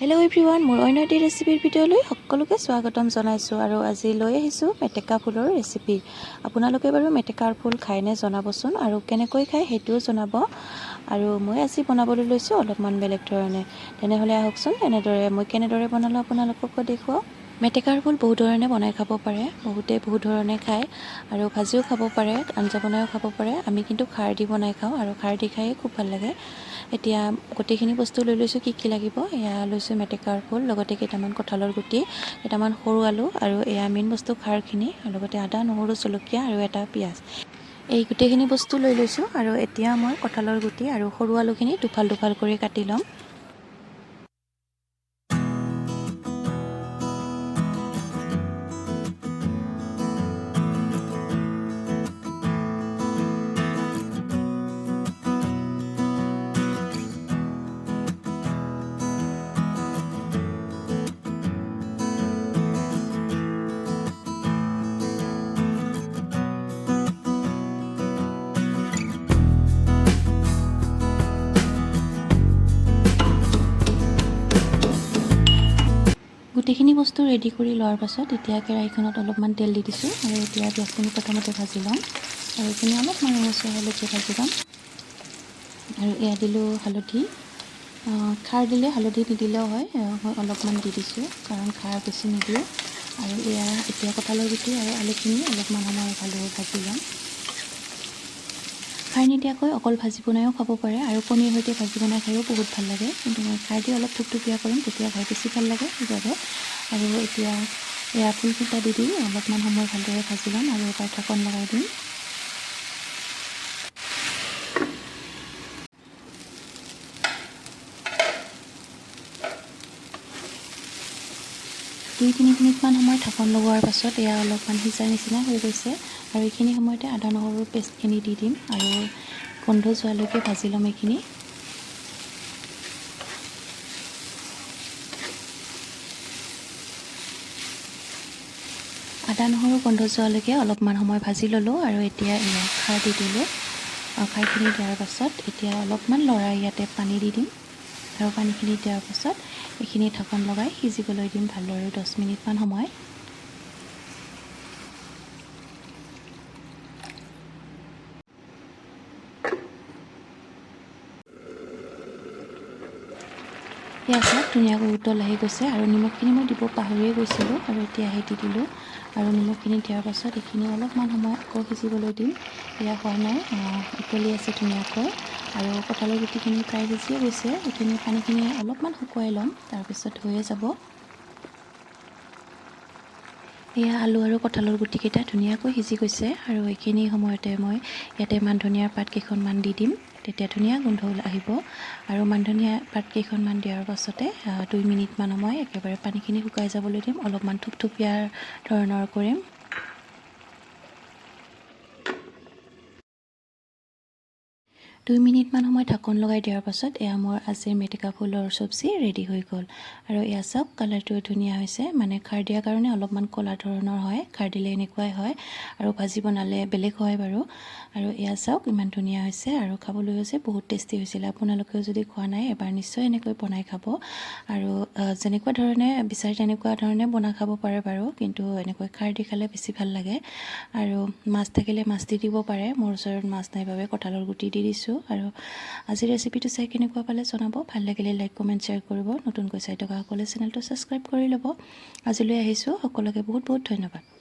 Hello' everyone, মোৰ অন্য এটি ৰেচিপিৰ ভিডিঅ'লৈ সকলোকে স্বাগতম জনাইছোঁ। আৰু আজি লৈ আহিছোঁ মেটেকা ফুলৰ ৰেচিপি। আপোনালোকে বাৰু মেটেকাৰ ফুল খায়নে জনাবচোন, আৰু কেনেকৈ খায় সেইটোও জনাব। আৰু মই আজি বনাবলৈ লৈছোঁ অলপমান বেলেগ ধৰণে। তেনেহ'লে আহকচোন, এনেদৰে মই কেনেদৰে বনালোঁ আপোনালোককো দেখুৱাওঁ। মেটেকাৰ ফুল বহু ধৰণে বনাই খাব পাৰে, বহুতে বহু ধৰণে খায় আৰু ভাজিও খাব পাৰে, আঞ্জা বনায়ো খাব পাৰে। আমি কিন্তু খাৰ দি বনাই খাওঁ আৰু খাৰ দি খায়ে খুব ভাল লাগে। এতিয়া গোটেইখিনি বস্তু লৈ লৈছোঁ, কি কি লাগিব। এয়া লৈছোঁ মেটেকাৰ ফুল, লগতে কেইটামান কঁঠালৰ গুটি, কেইটামান সৰু আলু, আৰু এয়া মেইন বস্তু খাৰখিনি, আৰু লগতে আদা, নহৰু, জলকীয়া আৰু এটা পিঁয়াজ। এই গোটেইখিনি বস্তু লৈ লৈছোঁ। আৰু এতিয়া মই কঁঠালৰ গুটি আৰু সৰু আলুখিনি দুফাল দুফাল কৰি কাটি ল'ম। গোটেইখিনি বস্তু ৰেডি কৰি লোৱাৰ পাছত এতিয়া কেৰাহীখনত অলপমান তেল দি দিছোঁ। আৰু এতিয়া পিঁয়াজখিনি প্ৰথমতে ভাজি ল'ম, আৰু এইখিনি অলপমান ৰঙচুৱা হোৱালৈকে ভাজি ল'ম। আৰু এয়া দিলোঁ হালধি। খাৰ দিলে হালধি নিদিলেও হয়, মই অলপমান দি দিছোঁ কাৰণ খাৰ বেছি নিদিওঁ। আৰু এয়া এতিয়া কঁঠালৰ গুটি আৰু আলুখিনি অলপমান সময় ভালদৰে ভাজি ল'ম। খাৰ নিদিয়াকৈ অকল ভাজি বনায়ো খাব পাৰে, আৰু কণীৰ সৈতে ভাজি বনাই খায়ো বহুত ভাল লাগে। কিন্তু মই খাৰ দি অলপ থুপথুপীয়া কৰিম, তেতিয়া খাই বেছি ভাল লাগে সেইবাবে। আৰু এতিয়া এয়া ফুলকেইটা দি দি অলপমান সময় ভালদৰে ভাজি ল'ম আৰু এবাৰ ঢাকন লগাই দিম। 2-3 মিনিটমান সময় ঢাকন লগোৱাৰ পাছত এয়া অলপমান সিজাৰ নিচিনা হৈ গৈছে। আৰু এইখিনি সময়তে আদা নহৰুৰ পেষ্টখিনি দি দিম আৰু গোন্ধ যোৱালৈকে ভাজি ল'ম এইখিনি। আদা নহৰু গোন্ধ যোৱালৈকে অলপমান সময় ভাজি ল'লোঁ। আৰু এতিয়া এয়া খাৰ দি দিলোঁ। খাৰখিনি দিয়াৰ পাছত এতিয়া অলপমান লৰাই ইয়াতে পানী দি দিম। আৰু পানীখিনি দিয়াৰ পাছত এইখিনি ঢাকন লগাই সিজিবলৈ দিম ভালদৰে 10 মিনিটমান সময়। এয়া চাওক, ধুনীয়াকৈ উতল আহি গৈছে। আৰু নিমখখিনি মই দিব পাহৰিয়ে গৈছিলোঁ, আৰু এতিয়াহে দি দিলোঁ। আৰু নিমখখিনি দিয়াৰ পাছত এইখিনি অলপমান সময় আকৌ সিজিবলৈ দিম। এয়া হোৱা নাই, উতলি আছে ধুনীয়াকৈ। আৰু কঁঠালৰ গুটিখিনি প্ৰায় সিজিয়ে গৈছে। এইখিনি পানীখিনি অলপমান শুকুৱাই ল'ম, তাৰপিছত হৈয়ে যাব। এয়া আলু আৰু কঁঠালৰ গুটিকেইটা ধুনীয়াকৈ সিজি গৈছে। আৰু এইখিনি সময়তে মই ইয়াতে মান ধনিয়াৰ পাত কেইখনমান দি দিম, তেতিয়া ধুনীয়া গোন্ধ আহিব। আৰু মান ধনিয়া পাত কেইখনমান দিয়াৰ পাছতে 2 মিনিটমান সময় একেবাৰে পানীখিনি শুকাই যাবলৈ দিম। অলপমান থুপথুপীয়া ধৰণৰ কৰিম। 2 মিনিটমান সময় ঢাকন লগাই দিয়াৰ পাছত এয়া মোৰ আজিৰ মেটেকা ফুলৰ চব্জি ৰেডি হৈ গ'ল। আৰু এয়া চাওক, কালাৰটো ধুনীয়া হৈছে, মানে খাৰ দিয়াৰ কাৰণে অলপমান ক'লা ধৰণৰ হয়, খাৰ দিলে এনেকুৱাই হয়, আৰু ভাজি বনালে বেলেগ হয় বাৰু। আৰু এয়া চাওক, ইমান ধুনীয়া হৈছে আৰু খাবলৈ হৈছে বহুত টেষ্টি হৈছিলে। আপোনালোকেও যদি খোৱা নাই এবাৰ নিশ্চয় এনেকৈ বনাই খাব। আৰু যেনেকুৱা ধৰণে বিচাৰে তেনেকুৱা ধৰণে বনাই খাব পাৰে বাৰু, কিন্তু এনেকৈ খাৰ দি খালে বেছি ভাল লাগে। আৰু মাছ থাকিলে মাছ দি দিব পাৰে, মোৰ ওচৰত মাছ নাই বাবে কঁঠালৰ গুটি দি দিছোঁ। আৰু আজিৰ ৰেচিপিটো চাই কেনেকুৱা পালে জনাব, ভাল লাগিলে লাইক কমেণ্ট শ্বেয়াৰ কৰিব। নতুনকৈ চাই থকাসকলে চেনেলটো ছাবস্ক্ৰাইব কৰি ল'ব। আজিলৈ আহিছোঁ, সকলোকে বহুত বহুত ধন্যবাদ।